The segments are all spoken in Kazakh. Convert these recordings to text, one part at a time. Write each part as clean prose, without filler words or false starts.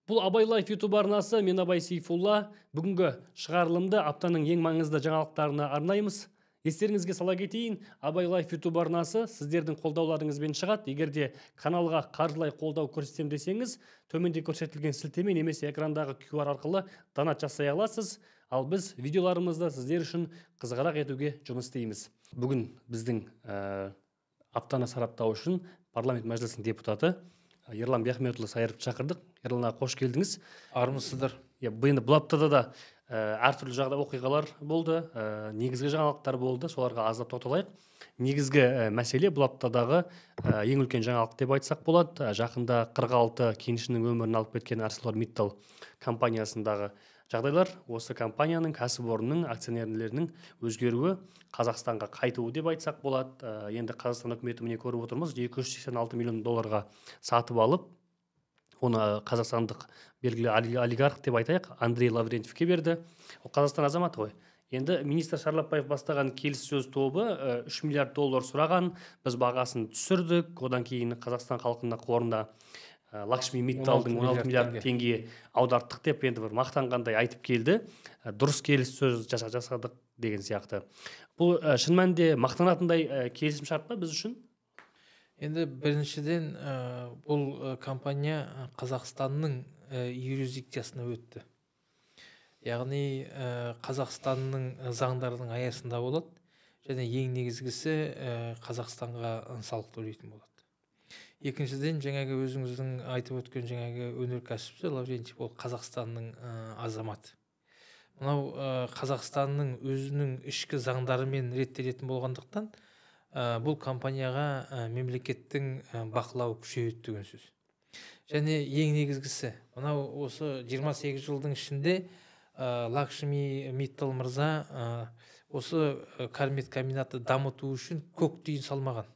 Бұл Абай Лайф YouTube арнасы, мен Абай Сейфулла. Бүгінгі шығарылымды аптаның ең маңызды жаңалықтарына арнаймыз. Естеріңізге сала кетейін, Абай Лайф YouTube арнасы сіздердің қолдауларыңызбен шығады. Егер де каналға қаржылай қолдау көрсетем десеңіз, төменде көрсетілген сілтеме немесе экрандағы QR арқылы донат жасай аласыз. Ал біз видеоларымызды сіздер үшін қызығырақ етуге жұмыс істейміз. Бүгін біздің аптаны сараптау үшін парламент мәжілісінің депутаты Ерлан Биахметұлы Сайыровты шақырдық. Ерлан аға, қош келдіңіз. Армысыздар. Енді бұл аптада да әртүрлі жағдай, оқиғалар болды, негізгі жаңалықтар болды, соларға аздап тоқталайық. Негізгі мәселе бұл аптадағы ең үлкен жаңалық деп айтсақ болады. Жақында 46 кеншінің өмірін алып кеткен ArcelorMittal компаниясындағы жағдайлар, осы компанияның, кәсіпорынның акционерлерінің өзгеруі, Қазақстанға қайтуы деп айтсақ болады. Енді Қазақстан үкіметі, міне, көріп отырмыз, 286 миллион долларға сатып алып, оны қазақстандық белгілі олигарх деп айтайық, Андрей Лаврентьевке берді. Ол Қазақстан азаматы ғой. Енді министр Шарлапбаев бастаған келіссөз тобы 3 миллиард доллар сұраған, біз бағасын түсірдік, одан кейін Қазақстан халқына қорына Лакшми Митталдың 16 миллиард теңге аударттық деп енді бір мақтанғандай айтып келді. Дұрыс келіссөз жасадық деген сияқты. Бұл шын мәнінде мақтанатындай келісім шарт па біз үшін? Енді біріншіден, бұл компания Қазақстанның юрисдикциясына өтті. Яғни Қазақстанның заңдарының аясында болады және ең негізгісі, Қазақстанға салық төлейтін болады. Екіншіден, жаңағы өзіңіздің айтып өткен жаңағы өнеркәсіпші Лаврентьев, ол Қазақстанның азаматы. Мынау Қазақстанның өзінің ішкі заңдарымен реттелетін болғандықтан, бұл компанияға мемлекеттің бақылауы күшейеді деген сөз. Және ең негізгісі, мынау осы 28 жылдың ішінде Лакшми Миттал мырза осы Кармет комбинатты дамыту үшін көк тиын салмаған.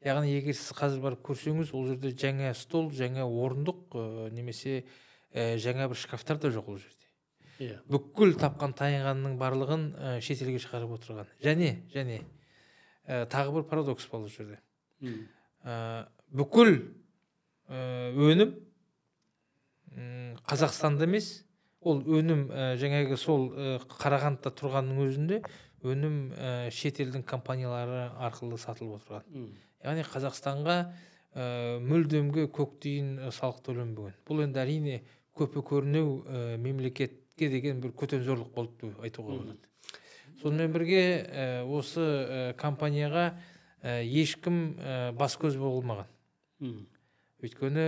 Яғни егер сіз қазір барып көрсеңіз, ол жерде жаңа стол, жаңа орындық немесе жаңа бір шкафтар да жоқ ол жерде. Бүкіл тапқан таянғанның барлығын шетелге шығарып отырған. Және тағы бір парадокс бар бұл жерде. Бүкіл өнім Қазақстанда емес, ол өнім жаңағы сол Қарағандыда тұрғанның өзінде өнім шетелдің компаниялары арқылы сатылып отырған. Яғни Қазақстанға мүлдемге көк тиын салық төленбеген. Бұл енді, әрине, көпе көрінеу мемлекетке деген бір көтензорлық болды деп айтуға болады. Сонымен бірге осы компанияға ешкім бас көз болмаған. Өйткені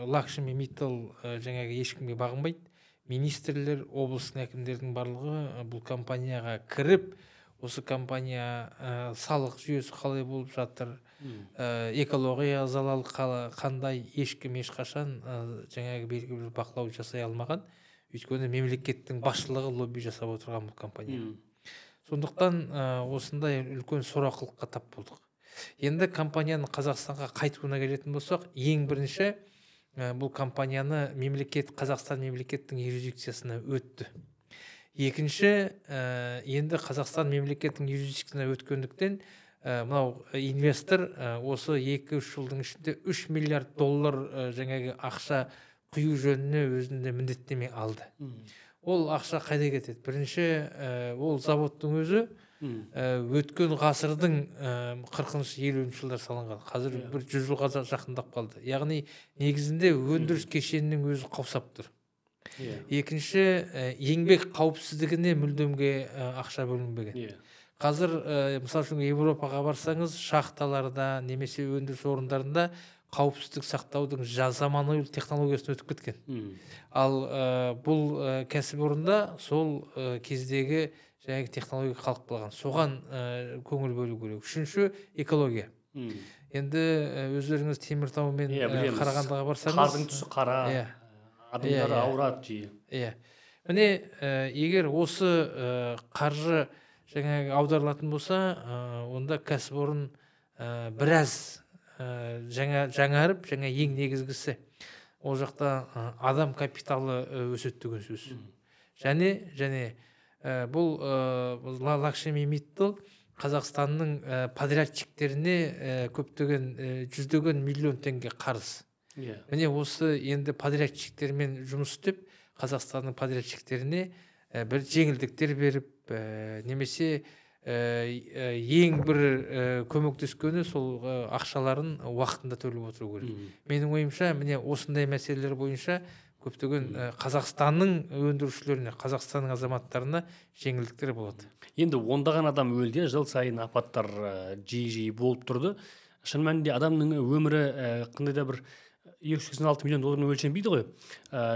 Лакшми Миттал жаңағы ешкімге бағынбайды. Министрлер, облыстың әкімдердің барлығы бұл компанияға кіріп, осы компания салық жүйесі қалай болып жатыр, экология залал қандай, ешкім ешқашан жаңағы белгілі бір бақылау жасай алмаған. Өйткені мемлекеттің басшылығы лобби жасап отырған бұл компания. Сондықтан осындай үлкен сорақылыққа тап болдық. Енді компанияның Қазақстанға қайтуына келетін болсақ, ең бірінші, бұл компанияны мемлекет, Қазақстан мемлекеттің юрисдикциясына өтті. Екінші, енді Қазақстан мемлекеттің юрисдикциясына өткендіктен, мынау инвестор осы 2-3 жылдың ішінде 3 миллиард доллар жаңағы ақша құю жөніне өзінде міндеттеме алды. Ол ақша қайда кетеді? Бірінші, ол заводтың өзі өткен ғасырдың 40-шы, 50-ші жылдар салынған. Қазір бір 100 жылға жақындап қалды. Яғни негізінде өндіріс кешенінің өзі қаусап тұр. Екінші, еңбек қауіпсіздігіне мүлдемге ақша бөлінбеген. Қазір, мысал үшін, Еуропаға барсаңыз, шахталарда немесе өндіріс орындарында қауіпсіздік сақтаудың заманауи технологиясына өтіп кеткен. Ал бұл кәсіпорында сол кездегі жаңағы технология қалып қалған. Соған көңіл бөлу керек. Үшінші, экология. Енді өздеріңіз Теміртау мен Қарағандыға барсаңыз, қардың түсі қара, адамдар ауырады жиі. Иә, міне, егер осы қаржы жаңағы аударылатын болса, онда кәсіпорын біраз жаңа жаңарып, жаңа ең негізгісі, ол жақта адам капиталы өседі деген сөз. Және бұл Лакшми Миттал Қазақстанның подрядчиктеріне көптеген, жүздеген миллион теңге қарыз. Иә. Міне, осы енді подрядчиктермен жұмыс істеп, Қазақстанның подрядчиктеріне бір жеңілдіктер беріп, немесе ең бір көмектескені сол ақшаларын уақытында төлеп отыру керек. Менің ойымша, міне, осындай мәселелер бойынша көптеген Қазақстанның өндірушілеріне, Қазақстанның азаматтарына жеңілдіктер болады. Енді ондаған адам өлді, жыл сайын апаттар жиі-жиі болып тұрды. Шын мәнінде адамның өмірі қандай да бір 286 миллион доллармен өлшенбейді ғой.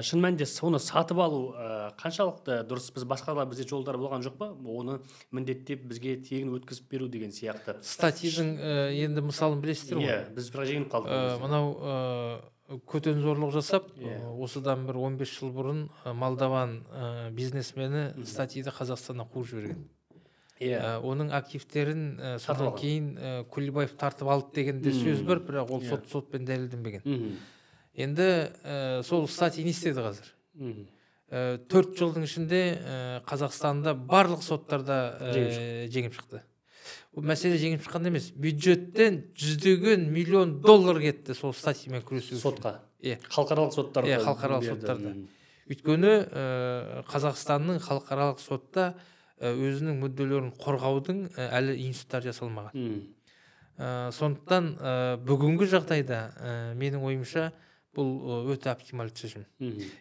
Шын мәнінде соны сатып алу қаншалықты дұрыс? Біз басқа да бізде жолдар болған жоқ па, оны міндеттеп, бізге тегін өткізіп беру деген сияқты? Статидің енді мысалын білесіздер ғой. Иә, біз бірақ жеңіліп қалдық. Мынау көтен зорлық жасап, осыдан бір 15 жыл бұрын молдаван бизнесмені Статиді Қазақстаннан қуып жіберген. Оның активтерін содан кейін Кулибаев тартып алды деген де сөз бар, бірақ ол сотпен дәлелденбеген. Енді сол Стати не істеді қазір? 4 жылдың ішінде Қазақстанда барлық соттарда жеңіп шықты. Бұл мәселе жеңіп шыққан емес, бюджеттен жүздеген миллион доллар кетті сол Статимен күресу. Сотқа? Иә. Халықаралық соттарда? Иә, халықаралық соттарда. Өйткені Қазақстанның халықаралық сотта өзінің мүдделерін қорғаудың әлі институттары жасалмаған. Сондықтан бүгінгі жағдайда менің ойымша, бұл өте оптималды шешім.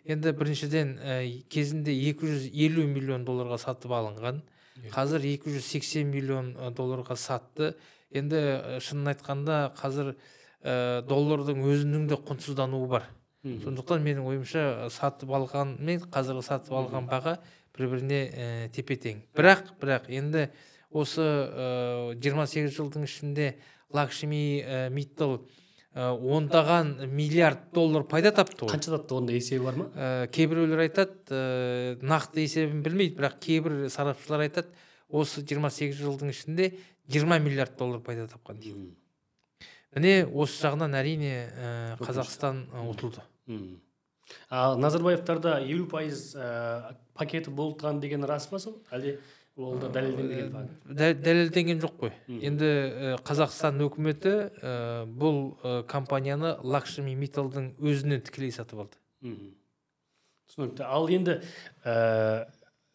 Енді біріншіден, кезінде 250 миллион долларға сатып алынған, қазір 280 миллион долларға сатты. Енді шынын айтқанда, қазір доллардың өзінің де құнсыздануы бар. Сондықтан менің ойымша, сатып алған мен қазіргі сатып алған баға бір біріне тепе тең. Бірақ енді осы 28 жылдың ішінде Лакшми Миттал ондаған миллиард доллар пайда тапты ғой. Қанша тапты, онда есебі бар ма? Кейбіреулер айтады, нақты есебін білмейді, бірақ кейбір сарапшылар айтады, осы 28 жылдың ішінде 20 миллиард доллар пайда тапқан дейді. Міне, осы жағынан, әрине, Қазақстан ұтылды. А Назарбаевтарда 50% пакеті болған деген рас па сол, әлде ол да дәлелденбеген факт? Дәлелденген жоқ қой. Енді Қазақстан өкіметі бұл компанияны Лакшми Митталдың өзінен тікелей сатып алды. Түсінікті. Ал енді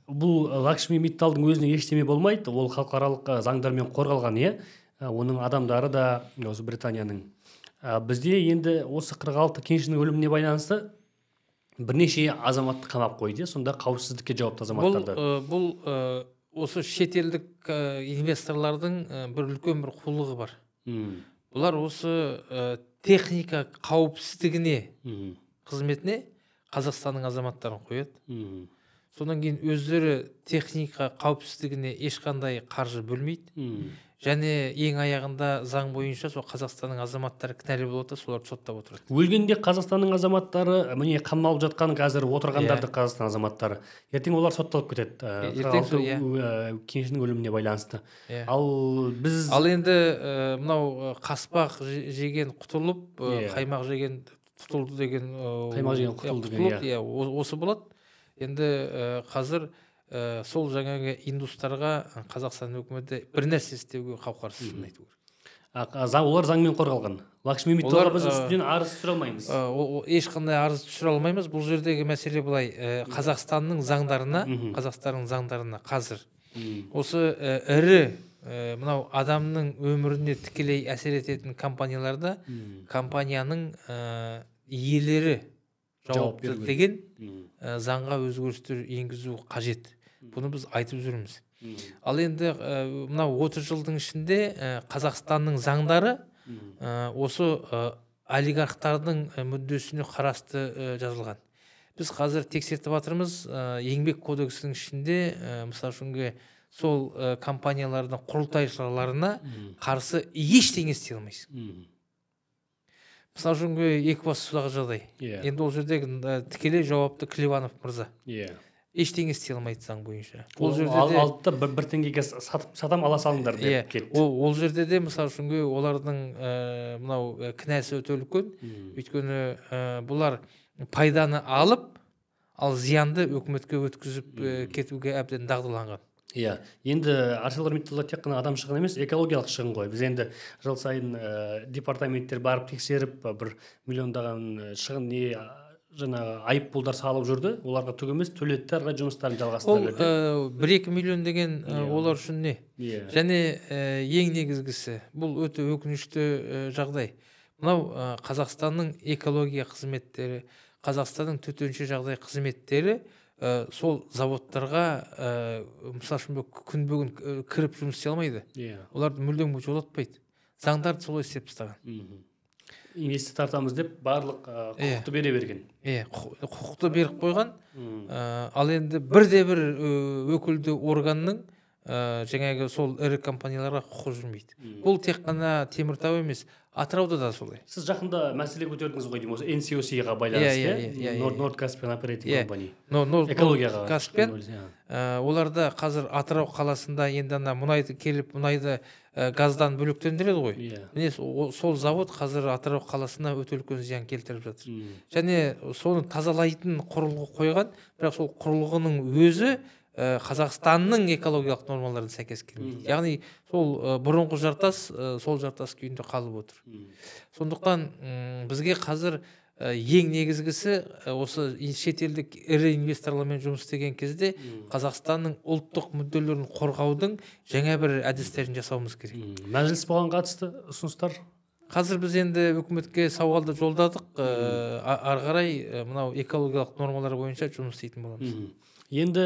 бұл Лакшми Митталдың өзіне ештеме болмайды, ол халықаралық заңдармен қорғалған, иә. Оның адамдары да осы Британияның. Бізде енді осы 46 кеншінің өліміне байланысты бірнеше азаматты қамап қойды, иә, сонда қауіпсіздікке жауапты азаматтарды. Бұл осы шетелдік инвесторлардың бір үлкен бір қулығы бар. Бұлар осы техника қауіпсіздігіне қызметіне Қазақстанның азаматтарын қояды. Содан кейін өздері техника қауіпсіздігіне ешқандай қаржы бөлмейді. Және ең аяғында заң бойынша сол Қазақстанның азаматтары кінәлі болады да, соларды соттап отырады. Өлгенде Қазақстанның азаматтары, міне, қамалып жатқан, қазір отырғандар да Қазақстан азаматтары. Ертең олар сотталып кетеді Ертең 46 кеншінің өліміне байланысты. Ал біз Ал енді мынау қаспақ жеген құтылып, қаймақ жеген тұтылды деген Қаймақ жеген құтылды деген, құтылды, иә, осы болады. Енді қазір сол жаңағы индустарға Қазақстан өкіметі бір нәрсе істеуге қауқарсыз, шынын айту керек. Олар заңмен қорғалған. Лакшми Митталға Олар, біз үстінен арыз түсіре алмаймыз. Ешқандай арыз түсіре алмаймыз. Бұл жердегі мәселе былай: Қазақстанның заңдарына, Қазақстанның заңдарына қазір осы ірі мынау адамның өміріне тікелей әсер ететін компанияларда компанияның иелері Жауап жауапты беру керек. деген заңға өзгерістер енгізу қажет. Бұны біз айтып жүрміз. Ал енді мынау 30 жылдың ішінде Қазақстанның заңдары осы олигархтардың мүддесіне қарасты жазылған. Біз қазір тексертіп жатырмыз, Еңбек кодексінің ішінде мысалы үшінге сол компаниялардың құрылтайшыларына қарсы ештеңе істей алмайсың. Мысалы үшінге, Екібастұздағы жағдай. Енді ол жердегі тікелей жауапты Клебанов мырза. Ештеңе істей алмайды заң бойынша. Ол Ол жерде де алды да, бір теңгеге сатып, сатам, ала салыңдар деп кетті. Ол жерде де, мысалы үшінге, олардың мынау кінәсі өте үлкен. Өйткені бұлар пайданы алып, ал зиянды өкіметке өткізіп кетуге әбден дағдыланған. Иә, енді ArcelorMittal тек қана адам шығыны емес, экологиялық шығын ғой. Біз енді жыл сайын департаменттер барып тексеріп, бір миллиондаған шығын не жаңағы айыппұлдар салып жүрді, оларға түк емес, төледі, ары қарай жұмыстарын жалғастыра берді. Ол 1-2 миллион деген олар үшін не? Және ең негізгісі, бұл өте өкінішті жағдай. Мынау Қазақстанның экология қызметтері, Қазақстанның төтенше жағдай қызметтері сол заводтарға, мысалы үшін, күн бүгін кіріп жұмыс істей алмайды. Оларды мүлдем жолатпайды. Заңдарды солай істеп тастаған. Инвестиция тартамыз деп барлық құқықты бере берген. Иә, құқықты беріп қойған. Ал енді бірде бір өкілді органның жаңағы сол ірі компанияларға құқы жүрмейді. Бұл тек қана Теміртау емес, Атырауда да солай. Сіз жақында мәселе көтердіңіз ғой деймін, осы NCOC-ға байланысты, North Caspian Operating Company. Экологияға. Caspian. Оларда қазір Атырау қаласында енді ана мұнайды келіп, мұнайды газдан бөлектендіреді ғой. Міне, сол завод қазір Атырау қаласына өте үлкен зиян келтіріп жатыр. Және соны тазалайтын құрылғы қойған, бірақ сол құрылғының өзі Қазақстанның экологиялық нормаларына сәйкес келмейді. Яғни сол бұрынғы жартас, сол жартас күйінде қалып отыр. Сондықтан бізге қазір ең негізгісі, осы шетелдік ірі инвесторлармен жұмыс істеген кезде Қазақстанның ұлттық мүдделерін қорғаудың жаңа бір әдістерін жасауымыз керек. Мәжіліс бұған қатысты ұсыныстар? Қазір біз енді үкіметке сауалды жолдадық, ары қарай мынау экологиялық нормалар бойынша жұмыс істейтін боламыз. Енді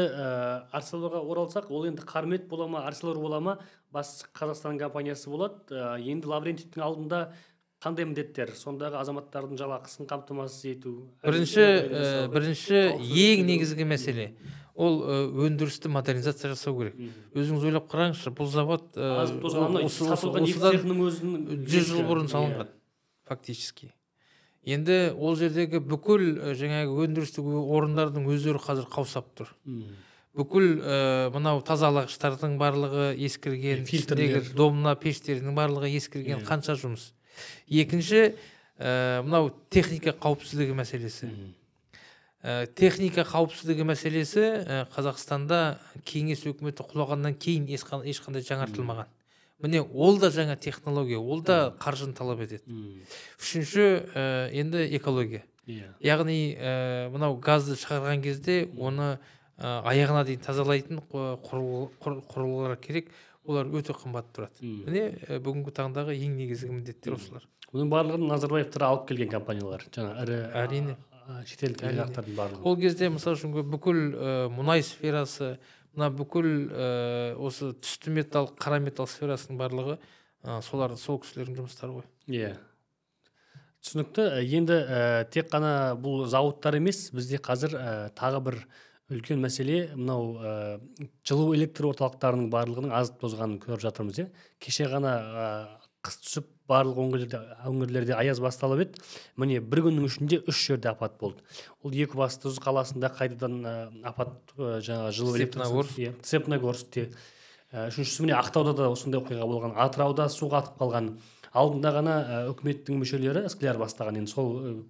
Арселорға оралсақ, ол енді Қармет бола ма, Арселор бола ма, бастысы Қазақстан компаниясы болады. Енді Лаврентьевтің алдында қандай міндеттер? Сондағы азаматтардың жалақысын қамтамасыз ету. Бірінші ең негізгі мәселе ол өндірісті модернизация жасау керек. Өзіңіз ойлап қараңызшы, бұл завод осыдан 100 жыл бұрын салынған фактически. Енді ол жердегі бүкіл жаңағы өндірістік орындардың өздері қазір қаусап тұр. Бүкіл мынау тазалағыштардың барлығы ескірген, фильтрлер, домна пештерінің барлығы ескірген, қанша жұмыс. Екінші, мынау техника қауіпсіздігі мәселесі. Техника қауіпсіздігі мәселесі Қазақстанда кеңес өкіметі құлағаннан кейін ешқандай жаңартылмаған. Міне, ол да жаңа технология, ол да қаржыны талап етеді. Үшінші, енді экология. Яғни мынау газды шығарған кезде оны аяғына дейін тазалайтын құрылғылар керек, олар өте қымбат тұрады. Міне, бүгінгі таңдағы ең негізгі міндеттер осылар. Бұның барлығын Назарбаевтар алып келген компаниялар, жаңа ірі әрине шетелдік олигархтардың барлығы. Ол кезде, мысалы үшін, бүкіл мұнай сферасы, мына бүкіл осы түсті металл, қара металл сферасының барлығы солар, сол кісілердің жұмыстары ғой. Иә. Түсінікті. Енді тек қана бұл зауыттар емес, бізде қазір тағы бір үлкен мәселе мынау жылу электр орталықтарының барлығының азып тозғанын көріп жатырмыз. Иә. Кеше ғана қыс түсіп, барлық өңірлерде аяз басталып еді. Міне, бір күннің ішінде 3 жерде апат болды. Ол Екібастұз қаласында қайтадан апат, жаңағы жылу электр Степногорскте. Үшіншісі, міне, Ақтауда да осындай оқиға болған. Атырауда су қатып қалған. Алдында ғана үкіметтің мүшелері Скляр бастаған, енді сол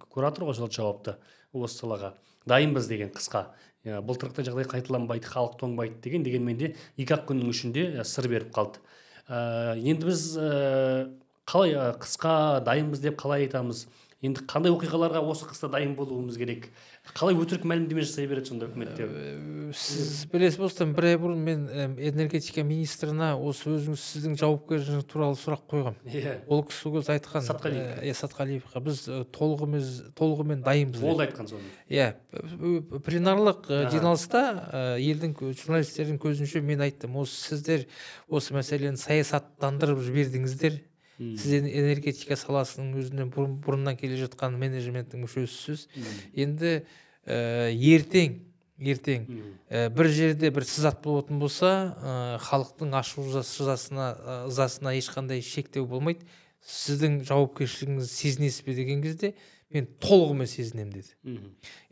куратор ғой, сол жауапты осы салаға. Дайынбыз деген қысқа. Былтырғыдай жағдай қайталанбайды, халық тоңбайды деген, дегенмен де 2-ақ күннің ішінде сыр беріп қалды. Енді біз қалай қысқа дайынбыз деп қалай айтамыз? Енді қандай оқиғаларға осы қыста дайын болуымыз керек? Қалай өтірік мәлімдеме жасай береді сонда үкіметте? Сіз білесіз, осыдан бір ай бұрын мен энергетика министріне осы өзіңіз, сіздің жауапкершілігіңіз туралы сұрақ қойғам. Ол кісі өзі айтқан, Сатқалиевқа біз толығымен дайынбыз. Ол да айтқан соны. Иә, пленарлық жиналыста елдің, журналистердің көзінше мен айттым, осы сіздер осы мәселені саясаттандырып жібердіңіздер. Сіз энергетика саласының өзінен бұрыннан келе жатқан менеджменттің мүшесісіз. Енді ертең бір жерде бір сызат болатын болса, халықтың ашу ызасына ешқандай шектеу болмайды. Сіздің жауапкершілігіңізді сезінесіз бе деген кезде мен толығымен сезінемін деді.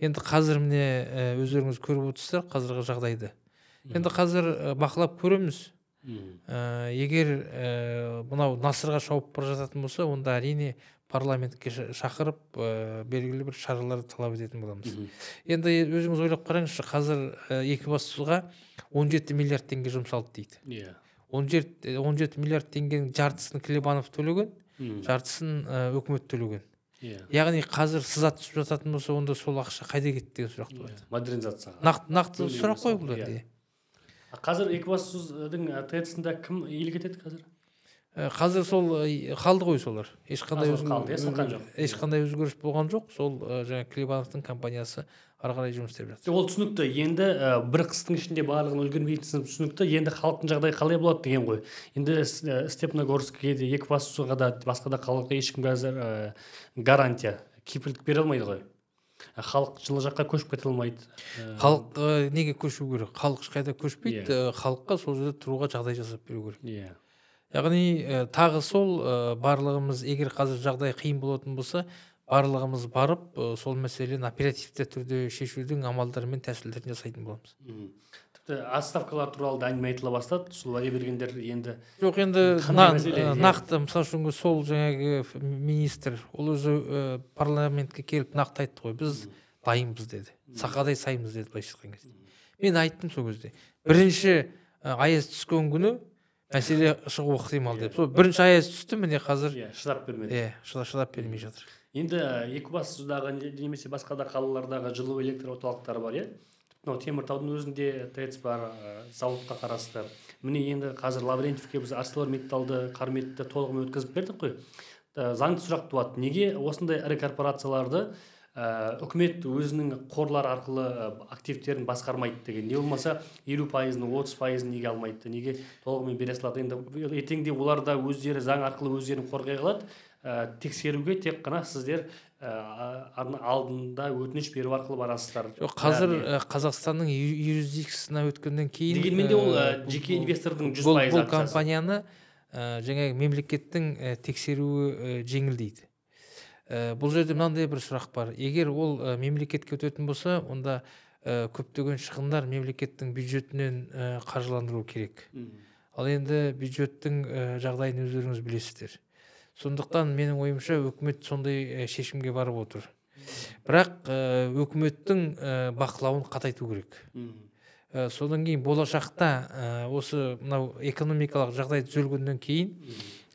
Енді қазір міне өздеріңіз көріп отырсыздар қазіргі жағдайды. Енді қазір бақылап көреміз. Егер мынау насырға шауып бара жататын болса, онда әрине Парламентке шақырып, белгілі бір шаралар талап ететін боламыз. Енді өзіңіз ойлап қараңызшы, қазір Екібастұзға 17 миллиард теңге жұмсалды дейді. Иә. 17 миллиард теңгенің жартысын Клебанов төлеген, жартысын өкімет төлеген. Иә. Яғни қазір сызат түсіп жататын болса, онда сол ақша қайда кетті деген сұрақ туады. Модернизацияға. Нақты сұрақ қой бұл енді. Қазір Екібастұздың ТЭЦ-інде кім иелік етеді қазір? Қазір сол қалды ғой солар. Ешқандай қалды, сатқан жоқ. Ешқандай өзгеріс болған жоқ. Сол жаңа Клебановтың компаниясы ары қарай жұмыс істеп жатыр. Ол түсінікті. Енді бір қыстың ішінде барлығын үлгермейтіні түсінікті. Енді халықтың жағдайы қалай болады деген ғой. Енді Степногорскіге де, Екібастұзға да, басқа да қалаларға ешкім қазір гарантия, кепілдік бере алмайды ғой. Халық жылы жаққа көшіп кете алмайды. Халық неге көшу керек? Халық ешқайда көшпейді. Халыққа сол жерде тұруға жағдай жасап беру керек. Иә. Яғни тағы сол барлығымыз, егер қазір жағдай қиын болатын болса, барлығымыз барып сол мәселені оперативті түрде шешудің амалдары мен тәсілдерін жасайтын боламыз. Тіпті отставкалар туралы да әңгіме айтыла бастады. Сол уәде бергендер енді жоқ, енді нақты, мысалы үшін, сол жаңағы министр, ол өзі парламентке келіп нақты айтты ғой, біз дайынбыз деді, сақадай саймыз деді былайша айтқан кезде. Мен айттым сол кезде, бірінші аяз түскен күні мәселе шығуы ықтимал деп. Сол бірінші аяз түсті, міне қазір шыдап бермеді. Иә, шыдап бермей жатыр. Енді Екібастұздағы немесе басқа да қалалардағы жылу электр орталықтары бар, иә? Мынау Теміртаудың өзінде ТЭЦ бар, зауытқа қарасты. Міне енді қазір Лаврентьевке біз ArcelorMittalды, Қарметті толығымен өткізіп бердік қой. Заңды сұрақ туады. Неге осындай ірі корпорацияларды үкімет өзінің қорлары арқылы активтерін басқармайды деген, не болмаса 50%-ын, 30%-ын неге алмайды, неге толығымен бере салады? Енді ертеңде олар да өздері заң арқылы өздерін қорғай алады. Тексеруге тек қана сіздер алдында өтініш беру арқылы барасыздар. Жоқ, қазір Қазақстанның юрисдикциясына өткеннен кейін, дегенмен де ол жеке инвестордың 100% акциясы. Бұл компанияны жаңағы мемлекеттің тексеруі жеңілдейді. Бұл жерде мынандай бір сұрақ бар. Егер ол мемлекетке өтетін болса, онда көптеген шығындар мемлекеттің бюджетінен қаржыландыру керек. Ал енді бюджеттің жағдайын өздеріңіз білесіздер. Сондықтан менің ойымша өкімет сондай шешімге барып отыр. Бірақ өкіметтің бақылауын қатайту керек. Содан кейін болашақта осы мынау экономикалық жағдай түзелгеннен кейін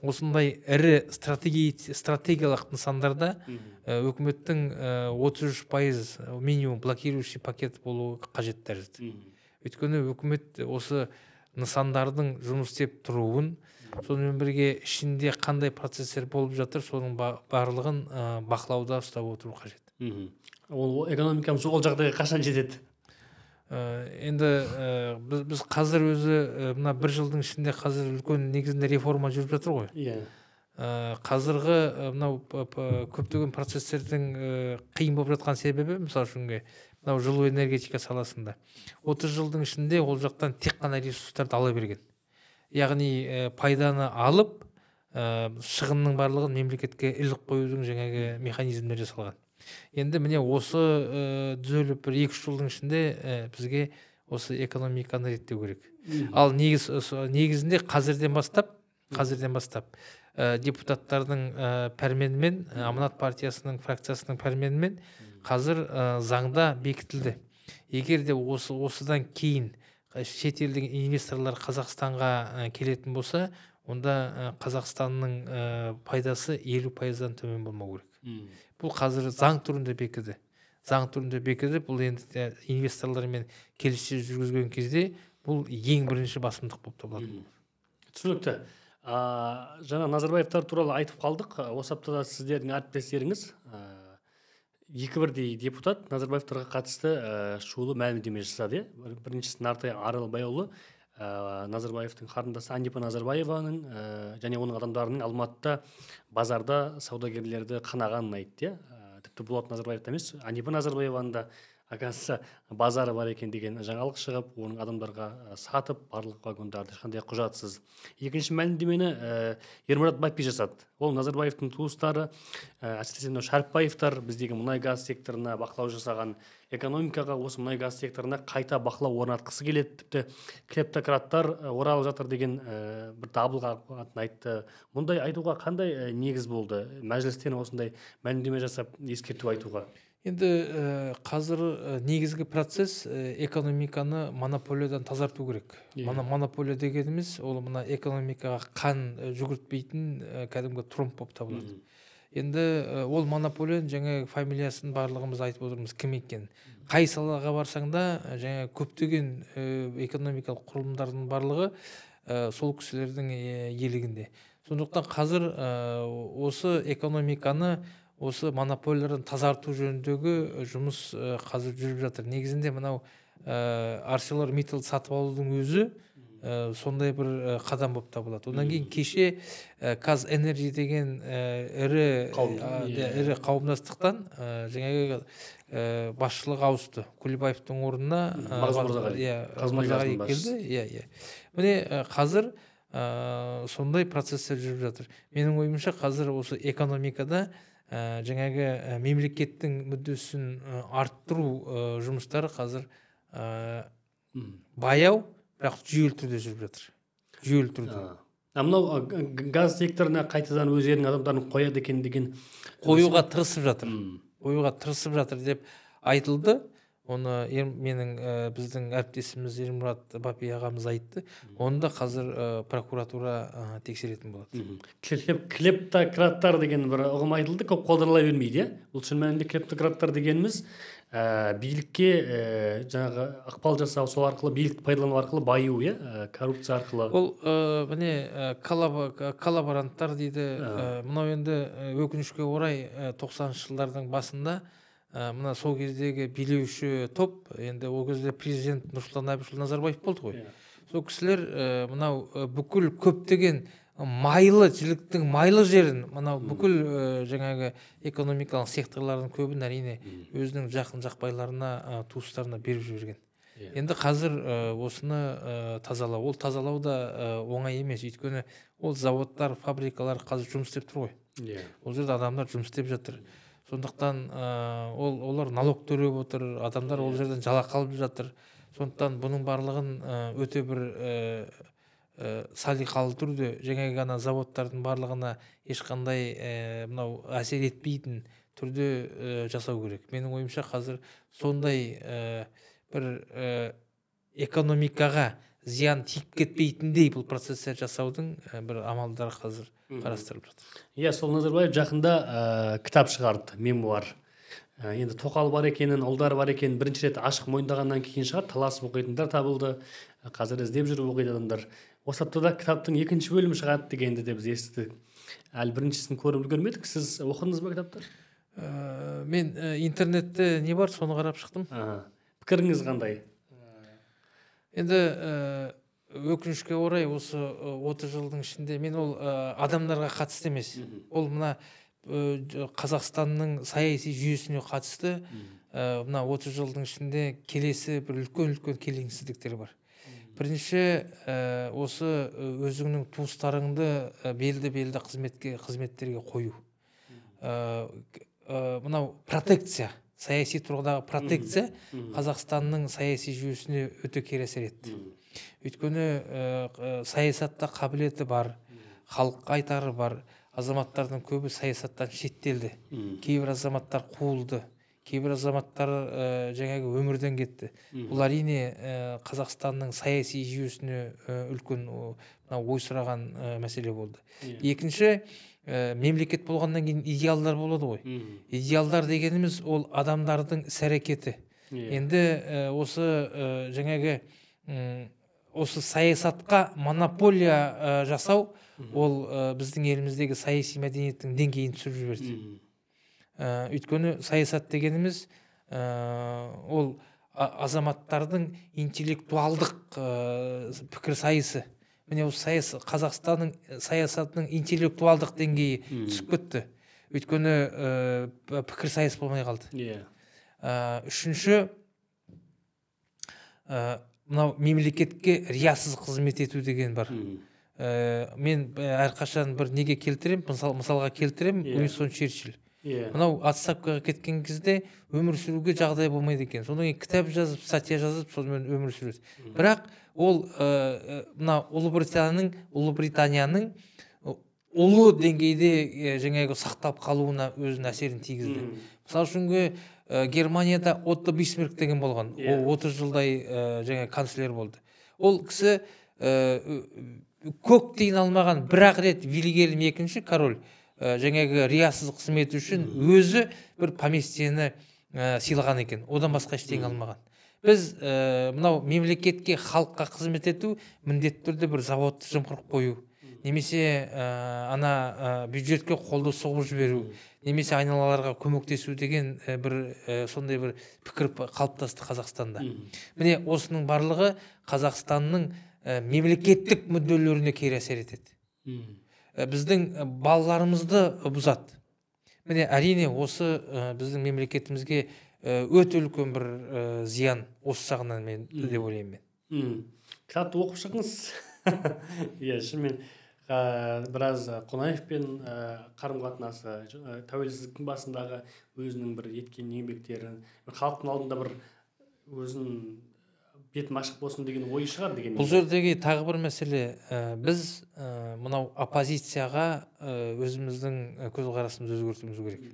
осындай ірі стратегиялық нысандарда өкіметтің 33% минимум блокирующий пакет болуы қажет тәрізді. Өйткені өкімет осы нысандардың жұмыс істеп тұруын, сонымен бірге ішінде қандай процесстер болып жатыр, соның барлығын бақылауда ұстап отыру қажет. Ол экономикамыз ол жағдайға қашан жетеді? Енді біз қазір өзі мына бір жылдың ішінде қазір үлкен негізінде реформа жүріп жатыр ғой. Иә. Қазіргі мынау көптеген процесстердің қиын болып жатқан себебі, мысалы үшін, мынау жылу энергетика саласында 30 жылдың ішінде ол жақтан тек қана ресурстарды ала берген. Яғни пайданы алып, шығынның барлығын мемлекетке іліп қоюдың жаңағы механизмдері жасалған. Енді міне осы түзеліп бір 2-3 жылдың ішінде бізге осы экономиканы реттеу керек. Ал негізінде қазірден бастап депутаттардың пәрменімен, Аманат партиясының фракциясының пәрменімен қазір заңда бекітілді. Егер де осыдан кейін шетелдік инвесторлар Қазақстанға келетін болса, онда Қазақстанның пайдасы 50%-дан төмен болмау керек. Бұл қазір заң түрінде бекіді. Заң түрінде бекіді. Бұл енді инвесторлармен келіссөз жүргізген кезде бұл ең бірінші басымдық болып табылады. Түсінікті. Жаңа Назарбаевтар туралы айтып қалдық. Осы аптада сіздердің әріптестеріңіз екі бірдей депутат Назарбаевтарға қатысты шулы мәлімдеме жасады. Біріншісі Нартай Аралбайұлы, Назарбаевтың қарындасы Анипа Назарбаеваның және оның адамдарының Алматыда базарда саудагерлерді қанағанын айтты. Тіпті Болат Назарбаевты емес, Анипа Назарбаеваны да Оказывается, базары бар екен деген жаңалық шығып, оның адамдарға сатып, барлық вагондарды ешқандай құжатсыз. Екінші мәлімдемені Ермұрат Бапи жасады. Ол Назарбаевтың туыстары, әсіресе мынау Шәріпбаевтар біздегі мұнай газ секторына бақылау жасаған, экономикаға, осы мұнай газ секторына қайта бақылау орнатқысы келеді, тіпті клептократтар оралып жатыр деген бір дабыл қағатынын айтты. Мұндай айтуға қандай негіз болды? Мәжілістен осындай мәлімдеме жасап, ескерту айтуға. Енді қазір негізгі процесс экономиканы монополиядан тазарту керек. Монополия дегеніміз ол мына экономикаға қан жүгіртпейтін кәдімгі тромб болып табылады. Енді ол монополияның жаңа фамилиясын барлығымыз айтып отырмыз кім екенін. Қай салаға барсаң да, жаңа көптеген экономикалық құрылымдардың барлығы сол кісілердің иелігінде. Сондықтан қазір осы экономиканы осы монополиялардан тазарту жөніндегі жұмыс қазір жүріп жатыр. Негізінде мынау ArcelorMittal сатып алудың өзі сондай бір қадам болып табылады. Одан кейін кеше KazEnergy деген ірі ірі қауымдастықтан жаңағы басшылық ауысты. Кулибаевтың орнына Мырзағали келді. Иә. Міне, қазір сондай процесстер жүріп жатыр. Менің ойымша, қазір осы экономикада жаңағы мемлекеттің мүддесін арттыру жұмыстары қазір баяу, бірақ жүйелі түрде жүріп жатыр, жүйелі түрде. А мынау газ секторына қайтадан өздерінің адамдарын қояды екен деген. Қоюға тырысып жатыр, қоюға тырысып жатыр деп айтылды. Оны менің біздің әріптесіміз Ермұрат Бапи ағамыз айтты. Оны да қазір прокуратура тексеретін болады. Клептократтар деген бір ұғым айтылды, көп қолданыла бермейді, иә. Бұл шын мәнінде клептократтар дегеніміз билікке жаңағы ықпал жасау, сол арқылы билікті пайдалану арқылы баю, иә, коррупция арқылы. Ол міне коллаборанттар дейді. Мынау енді өкінішке орай 90-шы жылдардың басында мына сол кездегі билеуші топ, енді ол кезде президент Нұрсұлтан Әбішұлы Назарбаев болды ғой. Сол кісілер мынау бүкіл көптеген майлы жіліктің майлы жерін, мынау бүкіл жаңағы экономикалық секторлардың көбін, әрине, өзінің жақын жақпайларына, туыстарына беріп жіберген. Енді қазір осыны тазалау, ол тазалау да оңай емес, өйткені ол заводтар, фабрикалар қазір жұмыс істеп тұр ғой. Ол жерде адамдар жұмыс істеп жатыр. Сондықтан ол олар налог төлеп отыр, адамдар ол жерден жалақы алып жатыр. Сондықтан бұның барлығын өте бір салиқалы түрде, жаңағы ана заводтардың барлығына ешқандай мынау әсер етпейтін түрде жасау керек. Менің ойымша, қазір сондай бір экономикаға зиян тиіп кетпейтіндей бұл процесстер жасаудың бір амалдары қазір қарастырылып жатыр. Иә, сол Назарбаев жақында кітап шығарды, мемуар. Енді тоқал бар екенін, ұлдары бар екенін бірінші рет ашық мойындағаннан кейін шығар, таласып оқитындар табылды. Қазір іздеп жүріп оқиды адамдар. Осы аптада кітаптың екінші бөлімі шығады дегенді де біз естідік. Әлі біріншісін көріп үлгермедік. Сіз оқыдыңыз ба кітапты? Мен интернетте не бар, соны қарап шықтым. Пікіріңіз қандай? Енді өкінішке орай, осы 30 жылдың ішінде мен ол адамдарға қатысты емес, ол мына Қазақстанның саяси жүйесіне қатысты. Мына 30 жылдың ішінде келесі бір үлкен үлкен келеңсіздіктер бар. Бірінші, осы өзіңнің туыстарыңды белді белді қызметтерге қою, мынау протекция, саяси тұрғыдағы протекция Қазақстанның саяси жүйесіне өте кері әсер етті. Өйткені саясатта қабілеті бар, халыққа айтары бар азаматтардың көбі саясаттан шеттелді. Кейбір азаматтар қуылды, кейбір азаматтар жаңағы өмірден кетті. Бұл, әрине, Қазақстанның саяси жүйесіне үлкен мына ойсыраған мәселе болды. Екінші, мемлекет болғаннан кейін идеалдар болады ғой. Идеалдар дегеніміз ол адамдардың іс әрекеті. Енді осы жаңағы осы саясатқа монополия жасау, ол біздің еліміздегі саяси мәдениеттің деңгейін түсіріп жіберді. Өйткені саясат дегеніміз ол азаматтардың интеллектуалдық пікірсайысы. Міне, осы Қазақстанның саясатының интеллектуалдық деңгейі түсіп кетті, өйткені пікірсайыс болмай қалды. Иә. Үшінші, мынау мемлекетке риясыз қызмет ету деген бар. Мен әрқашан бір неге келтірем, мысалға келтірем, Уинстон Черчилль. Мынау отставкаға кеткен кезде өмір сүруге жағдай болмайды екен. Содан кейін кітап жазып, статья жазып, сонымен өмір сүреді. Бірақ ол мына Ұлыбританияның ұлы деңгейде жаңағы сақталып қалуына өзінің әсерін тигізді. Мысалы үшін, Германияда Отто Бисмарк деген болған. Ол 30 жылдай жаңа канцлер болды. Ол кісі көк тиын алмаған, бір-ақ рет Вильгельм екінші король жаңағы риясыз қызметі үшін өзі бір поместьені сыйлаған екен. Одан басқа ештеңе алмаған. Біз мынау мемлекетке, халыққа қызмет ету міндетті түрде бір заводты жымқырып қою, немесе ана бюджетке қолды сұғып жіберу, немесе айналаларға көмектесу деген бір сондай бір пікір қалыптасты Қазақстанда. Міне, осының барлығы Қазақстанның мемлекеттік мүдделеріне кері әсер етеді. Біздің балаларымызды бұзады. Міне, әрине, осы біздің мемлекетімізге өте үлкен бір зиян осы жағынан мен деп ойлаймын мен. Кітапты оқып шығыңыз. Иә, шынымен біраз Қонаевпен қарым-қатынасы, тәуелсіздіктің басындағы өзінің бір еткен еңбектерін, бір халықтың алдында бір өзін бетім ашық болсын деген ойы шығар деген. Бұл жердегі тағы бір мәселе, біз мынау оппозицияға өзіміздің көзқарасымызды өзгертуіміз керек.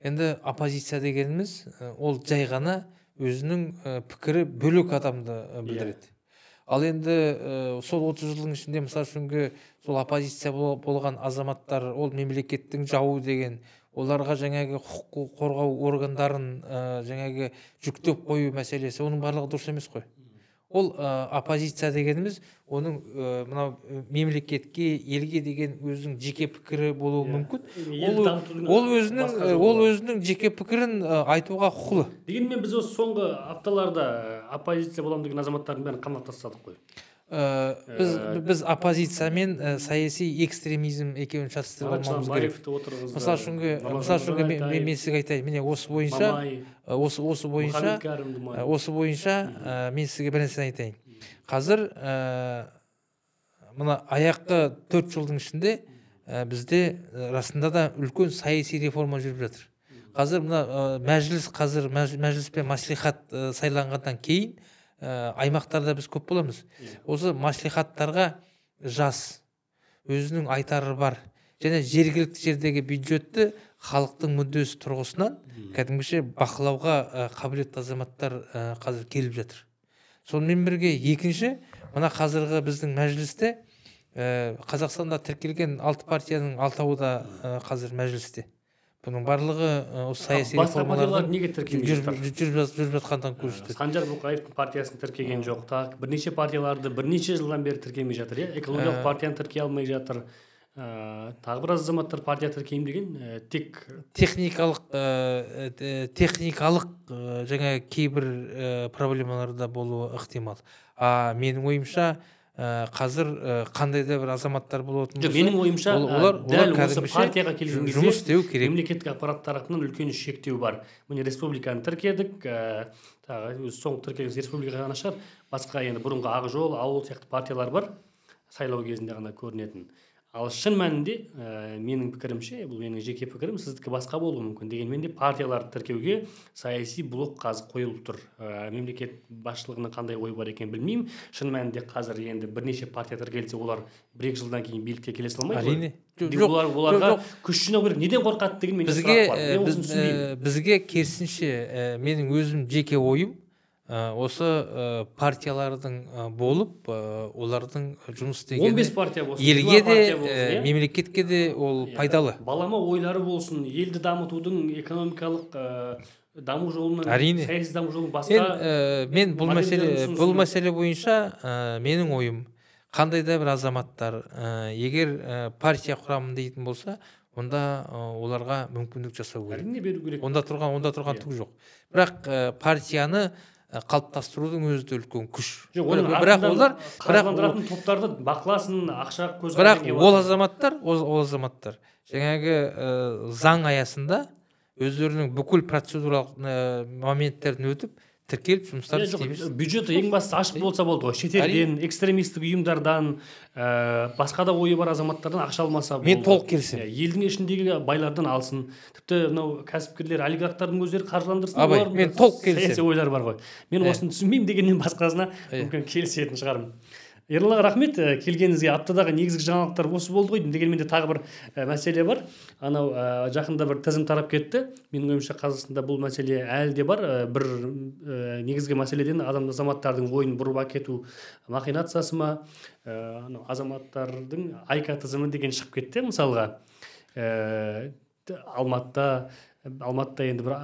Енді оппозиция дегеніміз ол жай ғана өзінің пікірі бөлек адамды білдіреді. Ал енді сол 30 жылдың ішінде, мысалы үшін, сол оппозиция болған азаматтар ол мемлекеттің жауы деген, оларға жаңағы құқық қорғау органдарын жаңағы жүктеп қою мәселесі, оның барлығы дұрыс емес қой. Ол оппозиция дегеніміз оның мынау мемлекетке, елге деген өзінің жеке пікірі болуы мүмкін. Ол өзінің жеке пікірін айтуға құқылы. Дегенмен біз осы соңғы апталарда оппозиция боламын деген азаматтардың бәрін қамап тастадық қой. Біз оппозиция мен саяси экстремизм екеуін шатастырып алмауымыз керек. Мысал үшін, мен сізге айтайын, міне осы бойынша, осы бойынша, осы бойынша мен сізге бір нәрсені айтайын. Қазір мына аяққы 4 жылдың ішінде бізде расында да үлкен саяси реформа жүріп жатыр. Қазір мына мәжіліс, қазір мәжіліс пен мәслихат сайланғаннан кейін аймақтарда біз көп боламыз. Осы мәслихаттарға жас, өзінің айтары бар және жергілікті жердегі бюджетті халықтың мүддесі тұрғысынан кәдімгіше бақылауға қабілетті азаматтар қазір келіп жатыр. Сонымен бірге екінші, мына қазіргі біздің мәжілісте Қазақстанда тіркелген 6 партияның 6-ауы да қазір мәжілісте. Бұның барлығы осы саяси реформалардың неге тіркелмей жатыр? Жүріп жатқандығын көрсетеді. Санжар Бұқаевтың партиясын тіркеген жоқ, тағы бірнеше партияларды бірнеше жылдан бері тіркемей жатыр, иә? Экологиялық партияны тіркей алмай жатыр. Тағы біраз азаматтар партия тіркеймін деген, тек техникалық жаңа кейбір проблемалар да болуы ықтимал. Менің ойымша, қазір қандай да бір азаматтар болатын болса, менің ойымша, олар дәл осы партияға келген кезде жұмыс істеу керек. Мемлекеттік аппарат тарапынан үлкен шектеу бар. Міне республиканы тіркедік, тағы соңғы тіркелген республика ғана шығар, басқа енді бұрынғы Ақ жол, Ауыл сияқты партиялар бар, сайлау кезінде ғана көрінетін. Ал шын мәнінде, менің пікірімше, бұл менің жеке пікірім, сіздікі басқа болуы мүмкін. Дегенмен де партияларды тіркеуге саяси блок қазір қойылып тұр. Мемлекет басшылығының қандай ойы бар екенін білмеймін. Шын мәнінде қазір енді бірнеше партия тіркелсе, олар бір-екі жылдан кейін билікке келе салмайды ғой. Әрине. Оларға күш жинау керек. Неден қорқады деген менде сұрақ бар. Мен осыны түсінбеймін. Бізге керісінше, менің өзім жеке ойым, осы партиялардың болып, олардың жұмыс істегені 15 партия болсын, елге де, мемлекетке де ол пайдалы. Балама ойлары болсын, елді дамытудың экономикалық даму жолының, саяси даму жолының басқа. Мен бұл мәселе бойынша менің ойым, қандай да бір азаматтар егер партия құрамын дейтін болса, онда оларға мүмкіндік жасау керек. Әрине беру керек. Онда тұрған түк жоқ. Бірақ партияны қалыптастырудың өзі де үлкен күш. Бірақ олар қаржыландыратын топтарды бақыласын, ақша көзге. Бірақ ол азаматтар жаңағы заң аясында Өздерінің бүкіл процедуралық моменттерін өтіп, тіркеліп, жұмыстарын істей берсін. Бюджеті ең бастысы ашық болса болды ғой. Шетелден, экстремистік ұйымдардан, басқа да ойы бар азаматтардан ақша алмаса болды. Мен толық келісемін. Елдің ішіндегі байлардан алсын. Тіпті мынау кәсіпкерлер, олигархтардың өздері қаржыландырсын. Абай, мен толық келісемін. Саяси ойлар бар ғой. Мен осыны түсінбеймін дегеннен басқасына мүмкін келісетін шығармын. Ерлан аға, рахмет келгеніңізге. Аптадағы негізгі жаңалықтар осы болды ғой. Дегенмен де тағы бір мәселе бар. Анау жақында бір тізім тарап кетті. Менің ойымша, Қазақстанда бұл мәселе әлі де бар. Бір негізгі мәселеден азаматтардың ойын бұрып әкету махинациясы ма? Анау азаматтардың АЙКА тізімі деген шығып кетті мысалға. Алматыда енді бір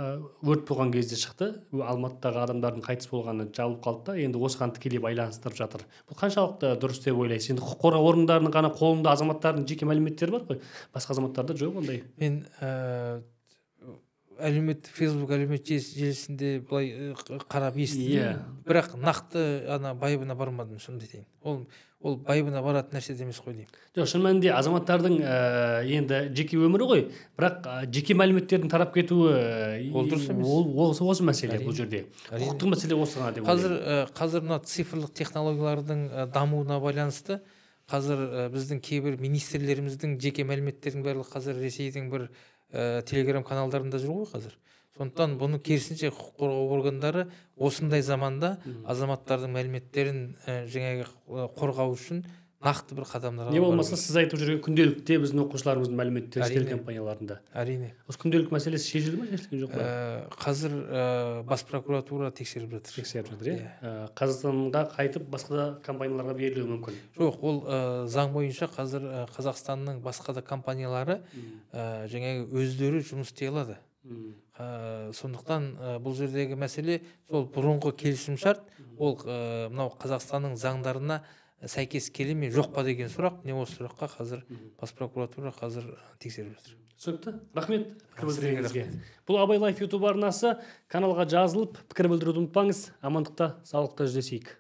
өрт болған кезде шықты. Алматыдағы адамдардың қайтыс болғаны жабылып қалды да, енді осыған тікелей байланыстырып жатыр. Бұл қаншалықты дұрыс деп ойлайсыз? Енді құқық қорғау органдарының ғана қолында азаматтардың жеке мәліметтері бар ғой, басқа азаматтарда жоқ ондай. Мен әлеуметтік Facebook әлеуметтік желісінде былай қарап естідім, бірақ нақты ана байыбына бармадым, шынымды айтайын. Ол байыбына баратын нәрсе де емес қой деймін. Жоқ, шын мәнінде азаматтардың енді жеке өмірі ғой, бірақ жеке мәліметтердің тарап кетуі, ол дұрыс емес. Ол осы мәселе бұл жерде. Құқықтық мәселе осы ғана деп ойлаймын. Қазір мына цифрлық технологиялардың дамуына байланысты қазір біздің кейбір министрлеріміздің жеке мәліметтерінің барлығы қазір Ресейдің бір телеграм каналдарында жүр ғой қазір. Сондықтан бұны керісінше құқық қорғау органдары осындай заманда азаматтардың мәліметтерін жаңағы қорғау үшін нақты бір қадамдар. Не болмаса сіз айтып жүрген күнделікте біздің оқушыларымыздың мәліметтері шетел компанияларында. Әрине. Осы күнделік мәселесі шешілді ме, шешілген жоқ па? Қазір бас прокуратура тексеріп жатыр. Тексеріп жатыр, иә. Қазақстанға қайтып басқа да компанияларға берілуі мүмкін. Жоқ, ол заң бойынша қазір Қазақстанның басқа да компаниялары жаңағы өздері жұмыс істей алады. Сондықтан бұл жердегі мәселе сол бұрынғы келісімшарт, ол мынау Қазақстанның заңдарына сәйкес келе ме жоқ па деген сұрақ. Міне осы сұраққа қазір бас прокуратура қазір тексеріп жатыр. Түсінікті. Рахмет пікір білдіргеніңізге. Бұл Абай Лайф YouTube арнасы. Каналға жазылып, пікір білдіруді ұмытпаңыз. Амандықта, саулықта жүздесейік.